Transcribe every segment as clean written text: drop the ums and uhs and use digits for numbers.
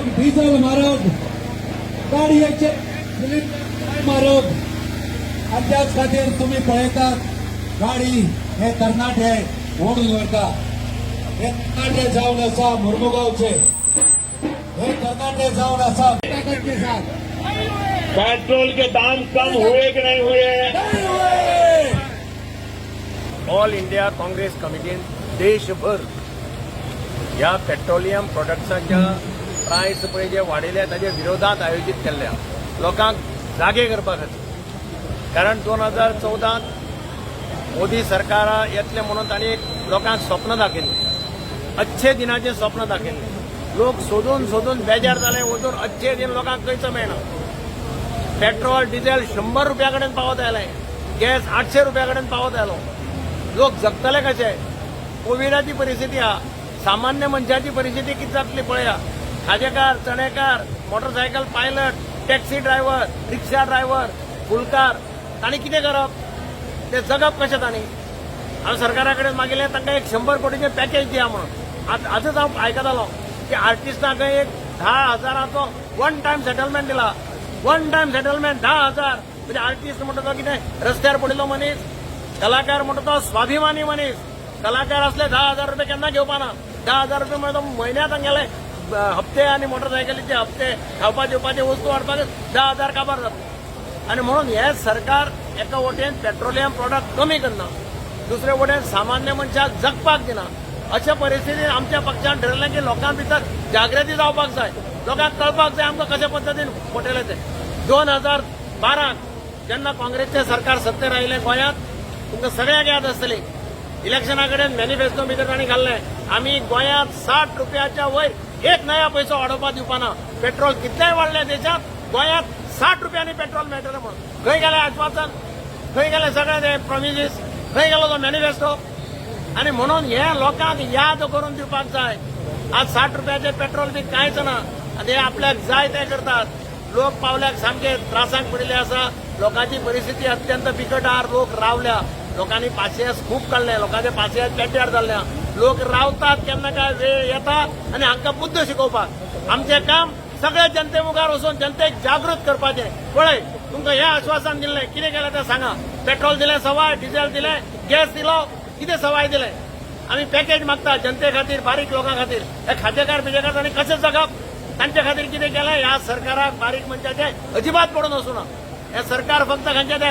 म्हारग, डिझल म्हारग, गाडयेचे सिलिंडर म्हारग आणि त्याच खातीर तुम्ही पळयतात, गाडी हे तरणाटे ओडून व्हरता. हे तरणाटे जावन आसा मुर्मुगावचे, हे तरणाटे जावन आसा ताकद के साथ. पेट्रोल के दाम कम हुए कि नहीं हुए? नहीं हुए. ऑल इंडिया काँग्रेस कमिटीन देशभर ह्या पेट्रोलियम प्रोडक्ट्साच्या प्रायस पळय जे वाडयल्या ताजे विरोधात आयोजीत केल्ले आहा, लोकांक जागे करपा खातीर. कारण 2014त मोदी सरकार येतलें म्हणून तांणी एक लोकांक स्वप्न दाखयल्लें, अच्छे दिनाचें स्वप्न दाखयल्लें. लोक सोदून सोदून बेजार जाले. वचून अच्छे दिन लोकांक खंयच मेळना. पेट्रोल डिझेल 100 रुपया कडेन पावत आयलें, गॅस 800 रुपया कडेन पावत आयलो. लोक जगतले कशे? कोविडाची परिस्थिती आहा. सामान्य मनशाची परिस्थिती कितें जातली पळया. खाजेकार, Chanekar, motorcycle pilot, taxi driver, rickshaw driver, फुलकार, तांणी कितें करप? ते जगप कशें तांणी? हांवें सरकारा कडेन मागिल्लें, तांकां एक 100 कोटीचें पॅकेज दिया म्हणून. आज आजच हांव आयकतालो की आर्टिस्टांक एक 10 हजाराचो वन टायम सेटलमेंट दिला. वन टायम सेटलमेंट 10,000 म्हणजे आर्टिस्ट म्हणटा तो कितें रस्त्यार पडिल्लो मनीस? कलाकार म्हणटा तो स्वाभिमानी मनीस. कलाकार असले 10,000 रुपये केन्ना घेवपा ना. 10,000 रुपये म्हणजे तो म्हयन्याक तांगेले हप्ते आनी मोटरसायकलीचे हप्ते, खावपा जेवपाचे वस्तू हाडपाक 10,000 काबार जाता. आनी म्हणून हे सरकार एका वटेन पेट्रोलियम प्रोडक्ट कमी करना, दुसरे वटेन सामान्य मनशाक जगपाक दिना. अशा परिस्थितीत आमच्या पक्षान ठरयलें की लोकां भितर जागृती जावपाक जाय, लोकांक कळपाक जाय आमकां कशा पद्दतीन फटयलें तें. 2012त जेन्ना काँग्रेसचें सरकार सत्तेर आयलें गोंयांत, तुमकां सगळ्यांक याद आसतली, इलेक्शना कडेन मॅनिफेस्टो भितर तांणी घाल्लें, आमी गोंयांत 60 रुपयाच्या वयर एक नया पयसो वाडोवपाक दिवपाना. पेट्रोल कितलेंय वाडलें देशांत, गोंयांत 60 रुपयांनी पेट्रोल मेळटलें म्हणून. खंय गेलें आश्वासन? खंय गेले सगळे ते प्रोमिसीस? खंय गेलो तो मॅनिफेस्टो? आनी म्हणून हे लोकांक याद करून दिवपाक जाय. आज 60 रुपयाचे पेट्रोल बी कांयच ना आनी हे आपल्याक जाय ते करतात. लोक पावल्याक सामके त्रासाक पडिल्ले आसा. लोकांची परिस्थिती अत्यंत बिकट आहा. लोक रावल्या, लोकांनी पासियेंस खूब काडले, लोकांचे पासियेंस पेड्ड्यार जाल्ले. लोक रावतात, केन्ना काय वेळ येता आनी हांकां बुद्द शिकोवपाक. आमचें काम सगळे जनते मुखार वचून जनतेक जागृत करपाचें. पळय, तुमकां हें आश्वासन दिल्लें, कितें केलें तें सांगा. पेट्रोल दिलें सवाय, डिझेल दिलें, गॅस दिलो, कितें सवाय दिलें? आमी पॅकेज मागता जनते खातीर, बारीक लोकां खातीर. हे खाजेकार बिजेकार तांणी कशें जगप? तांचे खातीर कितें केलें? ह्या सरकाराक बारीक मनशाचें अजिबात पडून वचूना. हे सरकार फक्त खंयचे ते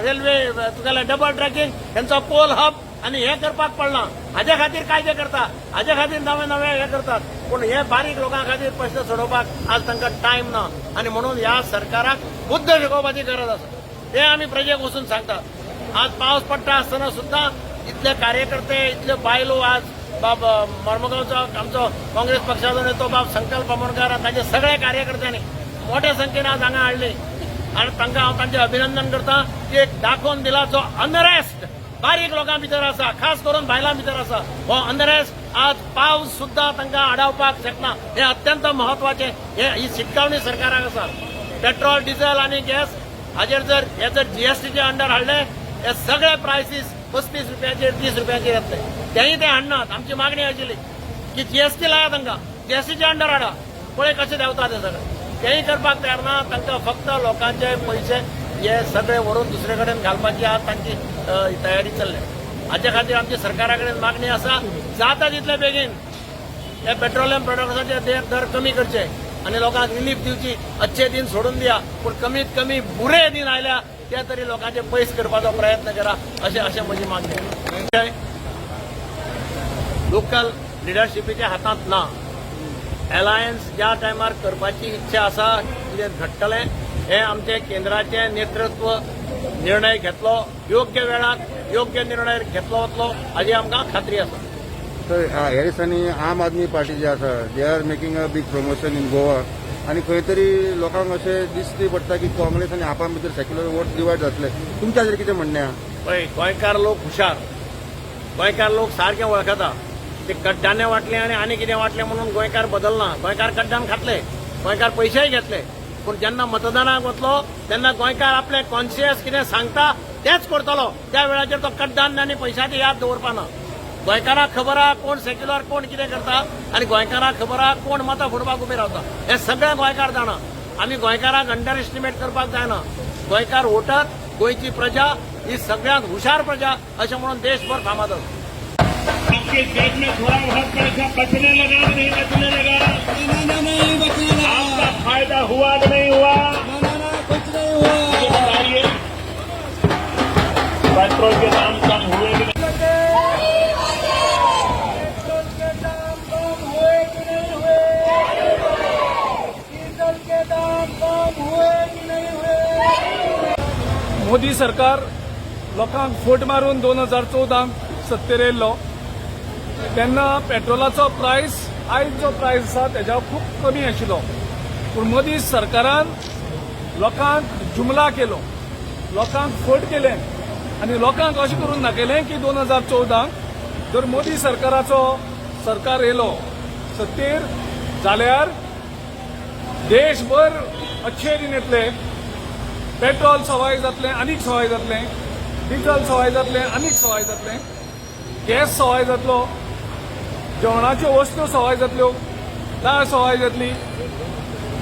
रेल्वे, तुगेले डबल ट्रॅकिंग, तेंचो कोल हब आनी हे करपाक पडलां. हाजे खातीर कायदे करता, हाजे खातीर नवे नवे हे करतात, पूण हे बारीक लोकां खातीर प्रश्न सोडोवपाक आज तांकां टायम ना. आनी म्हणून ह्या सरकाराक बुद्द शिकोवपाची गरज आसा, ते आमी प्रजेक वचून सांगतात. आज पावस पडटा आसतना सुद्दां इतले कार्यकर्ते, इतल्यो बायलो, आज बाब मर्मगांवचो आमचो काँग्रेस पक्षाचो नेतो बाब संकल्प आमोणकार आनी तांचे सगळे कार्यकर्त्यांनी मोठ्या संख्येन आज हांगा हाडली आनी तांकां हांव तांचें अभिनंदन करता की एक दाखोवन दिला, जो अनरेस्ट बारीक लोकां भितर आसा, खास करून बायलां भितर आसा, हो अनरेस्ट आज पावस सुद्दां तांकां आडावपाक शकना. हें अत्यंत म्हत्वाचें. हे ही शिटकावणी सरकाराक आसा. पेट्रोल, डिझेल आनी गॅस हाजेर जर हे जर जीएसटीचे अंडर हाडले, हे सगळे प्रायसीस 35 रुपयाचेर, 30 रुपयाचेर येतले. तेय ते हाडनात. आमची मागणी आशिल्ली की जीएसटी लाया तांकां, जीएसटीचे अंडर हाडा, पळय कशें देंवता ते सगळे. तेय करपाक तयार ना. तांकां फक्त लोकांचे पयशे हे सगळे व्हरून दुसरे कडेन घालपाची आज तांची तयारी चल्ल्या. हाचे खातीर आमची सरकारा कडेन मागणी आसा, जाता तितले बेगीन हे पेट्रोलियम प्रोडक्ट्साचे दर कमी करचे आनी लोकांक रिलीफ दिवची. अच्छे दिन सोडून दिया, पूण कमीत कमी बुरे दिन आयल्या ते तरी लोकांचे पयस करपाचो प्रयत्न करा, अशें अशें म्हजी मागणी आसा. लोकल लिडरशिपीच्या हातांत ना. अलायन्स ज्या टायमार करपाची इच्छा आसा, कितें घडटलें हें आमचें केंद्राचें नेतृत्व निर्णय घेतलो, योग्य वेळार योग्य निर्णय घेतलो वतलो हाजी आमकां खात्री आसा. तर ह्या दिसांनी आम आदमी पार्टी जी आसा, they are making a big promotion in Goa आनी खंय तरी लोकांक अशें दिश्टी पडटा की काँग्रेस आनी आपा भितर सेक्युलर वोट डिवायड जातले. तुमच्या हाजेर कितें म्हणणें आहा? पळय, गोंयकार लोक हुशार. गोंयकार लोक सारके वळखता ते कड्डाने वांटले आनी आनी कितें वांटलें म्हणून गोंयकार बदलना. गोंयकार कड्डान खातले, गोंयकार पयशेय घेतले, पूण जेन्ना मतदानाक वतलो तेन्ना गोंयकार आपले कॉन्शियस कितें सांगता तेंच करतलो. त्या वेळाचेर तो कड्डान आनी पयशाची याद दवरपा ना. गोंयकारांक खबर आहा कोण सेक्युलर, कोण कितें करता आनी गोंयकारांक खबर आहा कोण मतां फोडपाक उबे रावता. हे सगळे गोंयकार जाणा. आमी गोंयकारांक अंडर एस्टिमेट करपाक जायना. गोंयकार वोटर, गोंयची प्रजा ही सगळ्यांत हुशार प्रजा अशें म्हणून देशभर फामाद आसा. आपके जेब में थोड़ा बहुत पैसा बचने लगा कि नहीं बचने लगा? नहीं नहीं नहीं, बचने लगा. आपका फायदा हुआ कि नहीं हुआ? ना ना ना, कुछ नहीं हुआ. ये बताइए, पेट्रोल के दाम कम हुए कि नहीं? पेट्रोल के दाम कम हुए कि नहीं हुए? डीजल के दाम कम हुए कि नहीं हुए? मोदी सरकार लोकांक फट मारून 2014 सत्तेर येयल्लो तेन्ना पेट्रोलाचो प्रायस आयज जो प्रायस आसा तेज्या खूब कमी आशिल्लो. पूण मोदी सरकारान लोकांक जुमला केलो, लोकांक फट केलें आनी लोकांक अशें करून दाखयलें की 2014 जर मोदी सरकाराचो सरकार येयलो सत्तेर जाल्यार देशभर अच्छे दिन येतले, पेट्रोल सवाय जातलें, आनीक सवाय जातलें, डिझल सवाय जातलें, आनीक सवाय जातलें, गॅस सवाय जातलो, जेवणाच्यो वस्तू सवाय जातल्यो, दाळ सवाय जातली,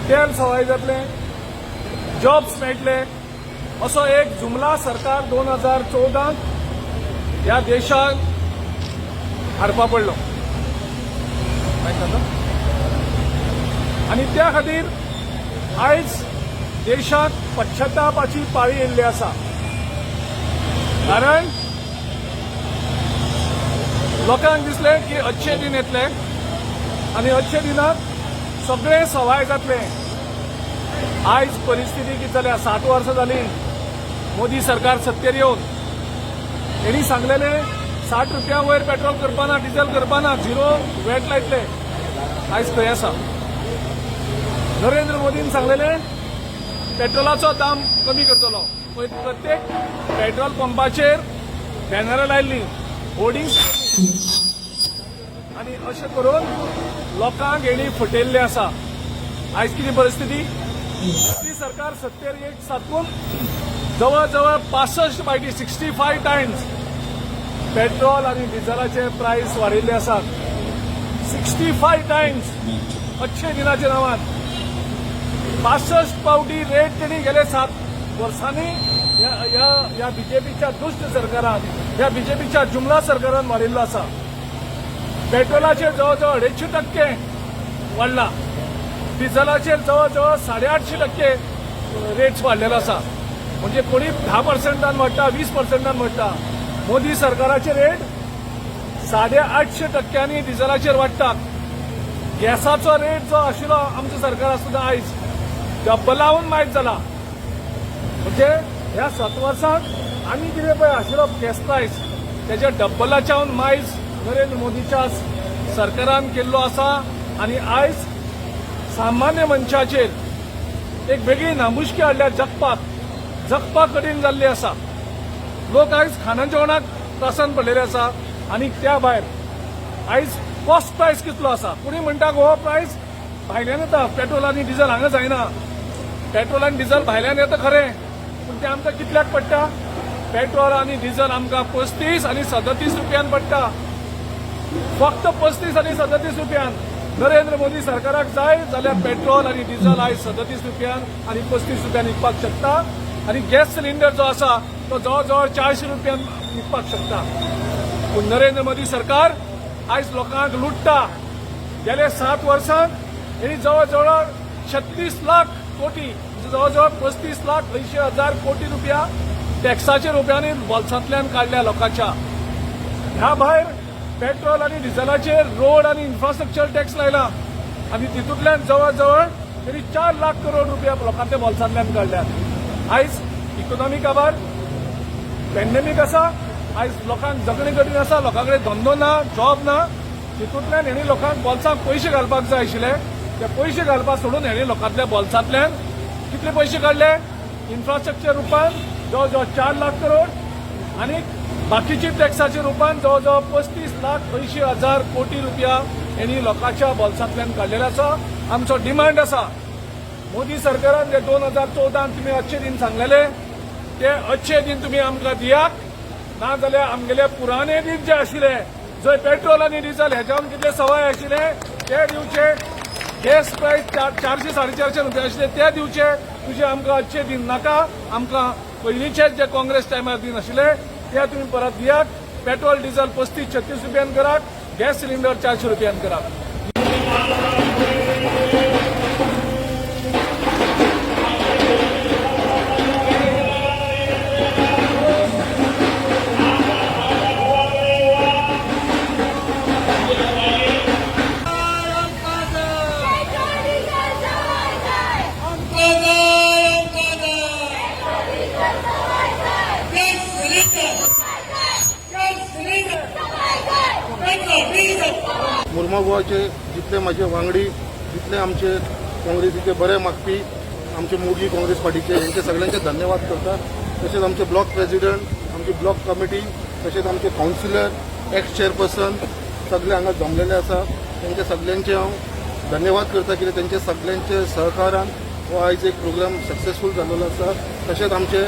तेल सवाय जातलें, जॉब्स मेळटले, असो एक जुमला सरकार 2014 ह्या देशाक हाडपा पडलो. मायक. आनी त्या खातीर आयज देशाक पश्चातापाची पाळी येयल्ली आसा, कारण लोकांक दिसलें की अच्छे दिन येतले आनी अच्छे दिनात सगळें सवाय जातलें. आयज परिस्थिती कितें जाल्या? 7 वर्सां जालीं मोदी सरकार सत्तेर येवन. हेणी सांगलेलें 60 रुपया वयर पेट्रोल करपाना, डिझेल करपाना, झिरो वेट लायतले. आयज खंय आसा? नरेंद्र मोदीन सांगलेलें पेट्रोलाचो दाम कमी करतलो. पळय, प्रत्येक पेट्रोल पंपाचेर बॅनरां लायल्लीं, होर्डिंग्स, आनी अशें करून लोकांक हेणी फटयल्लें आसा. आयज कितें परिस्थिती? मोदी सरकार सत्तेर येत साकून जवळ जवळ 65 फावटी, 65 टायम्स पेट्रोल आनी डिझलाचे प्रायस वाडिल्ले आसात. 65 टायम्स. अच्छे दिनाच्या नांवान 65 पावटी रेट तेणी गेले 7 वर्सांनी ह्या ह्या ह्या बीजेपीच्या दुश्ट सरकारान, ह्या बीजेपीच्या जुमला सरकारान वाडिल्लो आसा. पेट्रोलाचेर जवळ जवळ 250% वाडला, डिझलाचेर जवळ जवळ 850% रेट्स वाडलेलो आसा. म्हणजे कोणी 10 पर्संटान वाडटा, 20 पर्संटान वाडटा. मोदी सरकाराचे रेट 850 टक्क्यांनी डिझलाचेर वाडटा. गॅसाचो रेट जो आशिल्लो आमच्या सरकार आसतना, आयज डब्बलावून मायज जाला. म्हणजे ह्या 7 वर्सांत आमी कितें पळय आशिल्लो गॅस प्रायस, तेच्या डब्बलाच्यावन मायज नरेंद्र मोदीच्या सरकारान केल्लो आसा. आनी आयज सामान्य मनशाचेर एक वेगळी नामुष्की हाडल्या. जगपाक जगपाक कठीण जाल्ली आसा. लोक आयज खाणा जेवणाक त्रासान पडलेले आसा. आनी त्या भायर आयज कॉस्ट प्रायस कितलो आसा? कोणी म्हणटा हो प्रायस भायल्यान येता, पेट्रोल आनी डिझल हांगा जायना. पेट्रोल आनी डिझल भायल्यान येता खरें, पूण तें आमकां कितल्याक पडटा? पेट्रोल आनी डिझल आमकां 35 आनी 37 रुपयान पडटा, फक्त 35 आनी 37 रुपयान. नरेंद्र मोदी सरकाराक जाय जाल्यार पेट्रोल आनी डिझल आयज 37 रुपयान आनी 35 रुपयान विकपाक शकता आनी गॅस सिलिंडर जो आसा तो जवळ जवळ 400 रुपयान विकपाक शकता. पूण नरेंद्र मोदी सरकार आयज लोकांक लुट्टा. गेले 7 वर्सांत हेणी जवळ जवळ 36 लाख कोटी, म्हणजे जवळ जवळ 35 लाख 80 हजार कोटी रुपया टॅक्साच्या रुपयांनी बोल्सांतल्यान काडल्या लोकांच्या. ह्या भायर पेट्रोल आनी डिझलाचेर रोड आनी इन्फ्रास्ट्रक्चर टॅक्स लायला आनी तितूंतल्यान जवळ जवळ तरी 4 लाख करोड रुपया लोकांच्या बोल्सांतल्यान काडल्यात. आयज इकॉनॉमी काबार, पॅन्डेमीक आसा. आयज लोकांक जगणे कठीण आसा, लोकां कडेन धंदो ना, जॉब ना. तितूंतल्यान हेणी लोकांक बोल्सांक पयशे घालपाक जाय आशिल्ले, ते पयशे घालपाक सोडून हेणी लोकांतल्या बोल्सांतल्यान कितले पयशे काडले? इन्फ्रास्ट्रक्चर रुपान जवळ जवळ 4 लाख करोड आनी बाकीची टॅक्साच्या रुपान जवळ जवळ 35 लाख 80 हजार कोटी रुपया हेणी लोकांच्या बोल्सांतल्यान काडलेले आसा. आमचो डिमांड आसा, मोदी सरकारान जे 2014 तुमी अच्छे दिन सांगलेले, ते अच्छे दिन तुमी आमकां दियात, ना जाल्यार आमगेले पुराणे दिन जे आशिल्ले जंय पेट्रोल आनी डिझल हेच्यावन कितले सवाय आशिल्ले ते दिवचे. गॅस प्रायस 400 450 रुपया आशिल्ले ते दिवचे. तुजे आमकां अच्छे दिन नाका. आमकां पयलींचेच जे काँग्रेस टायमार दिन आशिल्ले ते तुमी परत दियात. पेट्रोल डिझल 35 36 रुपयान करात, गॅस सिलिंडर 400 रुपयान करात. पेट्रोल डिझेल सवाय जाय. सवाय जाय. सवाय जाय. मुर्मगांवचे जितले माझे वांगडी, जितले आमचे काँग्रेसीचे बरे मागपी, आमचे मोगी काँग्रेस पार्टीचे, हेंचे सगळ्यांचे धन्यवाद करता. तशेंच आमचे ब्लॉक प्रेसिडेंट, आमची ब्लॉक कमिटी, तशेंच आमचे कावन्सिलर, एक्स चेअरपर्सन सगळे हांगा जमलेले आसा, तेंचे सगळ्यांचे हांव धन्यवाद करता, कित्याक तेंचे सगळ्यांचे सहकारान हो आयज एक प्रोग्राम सक्सेसफूल जाल्लो आसा. तशेंच आमचे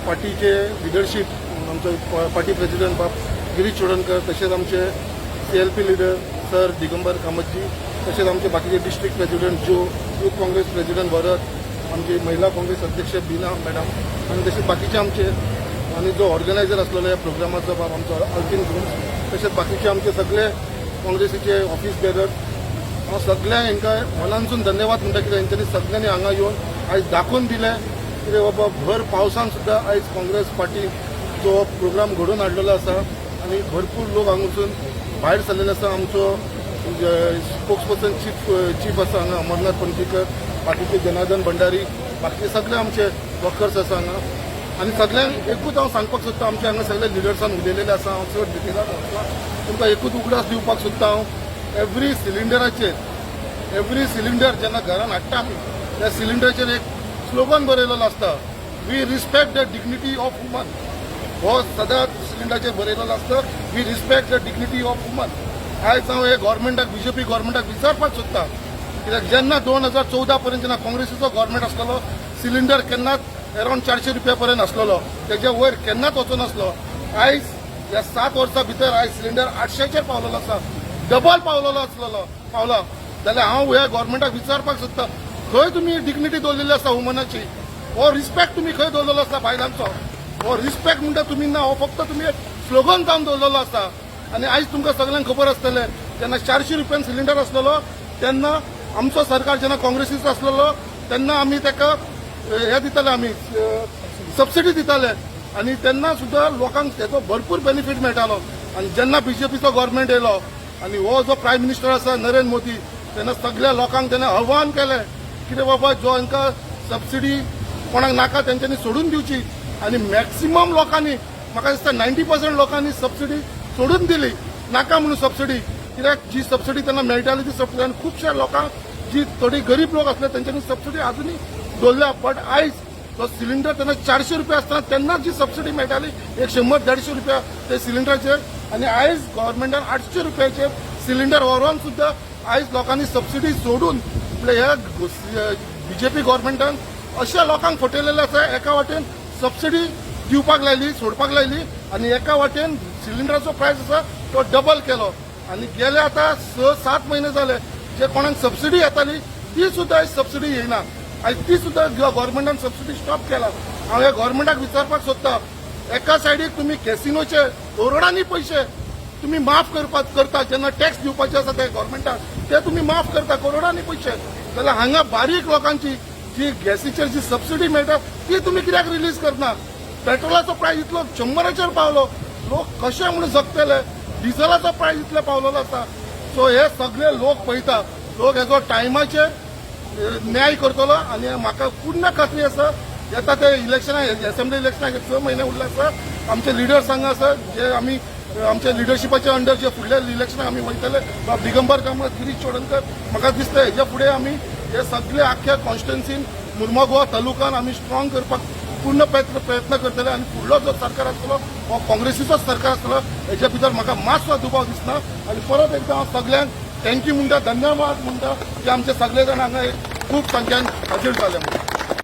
पार्टीचे लिडरशीप, आमचो पार्टी प्रेसिडेंट बाब गिरीश चोडणकर, तशेंच आमचे सीएलपी लिडर सर दिगंबर कामतजी, तशेंच आमचे बाकीचे डिस्ट्रिक्ट प्रेसिडेंट जो, युथ काँग्रेस प्रेसिडेंट भरत, आमची महिला काँग्रेस अध्यक्ष बीना मॅडम आनी तशेंच बाकीचे आमचे आनी जो ऑर्गनायझर आसलेलो ह्या प्रोग्रामाचो बाब आमचो अल्तीन गोम्स, तशेंच बाकीचे आमचे सगळे काँग्रेसीचे ऑफिस बेरर, हांव सगळ्यांक हांकां मनानसून धन्यवाद म्हणटा, कित्याक हेंच्यांनी सगळ्यांनी हांगा येवन आयज दाखोवन दिलें कितें बाबा, भर पावसान सुद्दां आयज काँग्रेस पार्टी जो प्रोग्राम घडोवन हाडलेलो आसा आनी भरपूर लोक हांगासून भायर सरलेले आसा. आमचो स्पोक्स पर्सन चीफ चीफ आसा हांगा अमरनाथ पणजीकर, बाकीचे जनार्दन भंडारी, बाकीचे सगळे आमचे वर्कर्स आसा हांगा. आनी सगळ्यांक एकूच हांव सांगपाक सोदता, आमच्या हांगा सगळे लिडर्सान उलयलेले आसा, हांव चड डिटेलान वचना. तुमकां एकूच उगडास दिवपाक सोदता हांव, एवरी सिलिंडराचेर, एवरी सिलिंडर जेन्ना घरान हाडटा आमी, त्या सिलिंडराचेर एक स्लोगन बरयलेलो आसता, "We respect the dignity of woman." हो सदांच सिलिंडराचेर बरयलेलो आसता, "We respect the dignity of woman." आयज हांव हे गव्हर्मेंटाक, बीजेपी गव्हर्मेंटाक विचारपाक सोदता, कित्याक जेन्ना 2014 पर्यंत जेन्ना काँग्रेसीचो गव्हर्मेंट आसलेलो, सिलिंडर केन्नाच अरावंड 400 रुपया पर्यंत आसलेलो, तेच्या वयर केन्नाच वचनासलो. आयज ह्या 7 वर्सां भितर आयज सिलिंडर 800चेर पावलेलो आसा, डबल पावलेलो आसलेलो पावला. जाल्यार हांव ह्या गव्हर्मेंटाक विचारपाक सोदता, खंय तुमी डिग्निटी दवरलेली आसा वुमनाची? हो रिस्पेक्ट तुमी खंय दवरलेलो आसा बायलांचो? हो रिस्पेक्ट म्हणटा तुमी ना, हो फक्त तुमी एक स्लोगन जावन दवरलेलो आसा. आनी आयज तुमकां सगळ्यांक खबर आसतलें, जेन्ना 400 रुपयान सिलिंडर आसलेलो तेन्ना आमचो सरकार जेन्ना काँग्रेसीचो आसलेलो तेन्ना आमी ताका हे दिताले, आमी सबसिडी दिताले आनी तेन्ना सुद्दां लोकांक तेचो भरपूर बेनिफीट मेळटालो. आनी जेन्ना बीजेपीचो गव्हर्मेंट येयलो आनी हो जो प्रायम मिनिस्टर आसा नरेंद्र मोदी, तेन्ना सगळ्या लोकांक तेणें आव्हान केलें, कितें बाबा, जो हांकां सबसिडी कोणाक नाका तेंच्यांनी सोडून दिवची. आनी मॅक्सिमम लोकांनी, म्हाका दिसता 90% लोकांनी सबसिडी सोडून दिली, नाका म्हणून सबसिडी. कित्याक जी सबसिडी त्यांना मेळटाली ती सबसिडी, आनी खुबश्या लोकांक जी थोडी गरीब लोक आसले तेंच्यांनी सबसिडी अजुनूय दवरल्या. बट आयज तो सिलिंडर तेन्ना 400 रुपया आसतना तेन्ना जी सबसिडी मेळटाली एक 100-150 रुपया ते सिलिंडराचेर, आनी आयज गव्हर्मेंटान 800 रुपयाचेर सिलिंडर व्हरोन सुद्दां आयज लोकांनी सबसिडी सोडून, म्हणजे ह्या बीजेपी गव्हर्मेंटान अशा लोकांक फटयलेलें आसा. एका वाटेन सबसिडी दिवपाक लायली, सोडपाक लायली आनी एका वाटेन सिलिंडराचो प्रायस आसा तो डबल केलो. आनी गेले आतां 6-7 म्हयने जाले, जे कोणाक सबसिडी येताली ती सुद्दां आयज सबसिडी येयना. आयज ती सुद्दां गव्हर्मेंटान सबसिडी स्टॉप केला. हांव ह्या गव्हर्मेंटाक विचारपाक सोदता, एका सायडीक तुमी कॅसिनोचे करोडांनी पयशे तुमी माफ करपाक करता, जेन्ना टॅक्स दिवपाचे आसा ते गव्हर्मेंटाक ते तुमी माफ करता करोडांनी पयशे, जाल्यार हांगा बारीक लोकांची जी गॅसीचेर जी सबसिडी मेळटा ती तुमी कित्याक रिलीज करना? पेट्रोलाचो प्रायस इतलो 100चेर पावलो, लोक कशे म्हणून जगतले? डिझलाचो प्रायस इतले पावलेलो आसा. सो हे सगळे लोक पळयता, लोक हेजो टायमाचेर न्याय करतलो. आनी म्हाका पूर्ण खात्री आसा, येता ते इलेक्शना, असेंब्ली इलेक्शनाक 6 म्हयने उरले आसा. आमचे लिडर्स हांगा आसा, जे आमी आमच्या लिडरशिपाच्या अंडर जे फुडल्या इलेक्शनाक आमी वयतले, बाब दिगंबर कामत, गिरीश चोडणकर, म्हाका दिसता हेज्या फुडें आमी हे सगळे आख्ख्या कॉन्स्टिट्युन्सीन, मुर्मगोवा तालुकान आमी स्ट्रॉंग करपाक पूर्ण प्रयत्न प्रयत्न करतले. आनी फुडलो जो सरकार आसतलो हो काँग्रेसीचोच सरकार आसतलो, हेच्या भितर म्हाका मातसो दुबाव दिसना. आनी परत एकदां हांव सगळ्यांक थँक्यू म्हणटा, धन्यवाद म्हणटा की आमचे सगळे जाण हांगा एक खूब संख्यान हाजीर जाले म्हणून.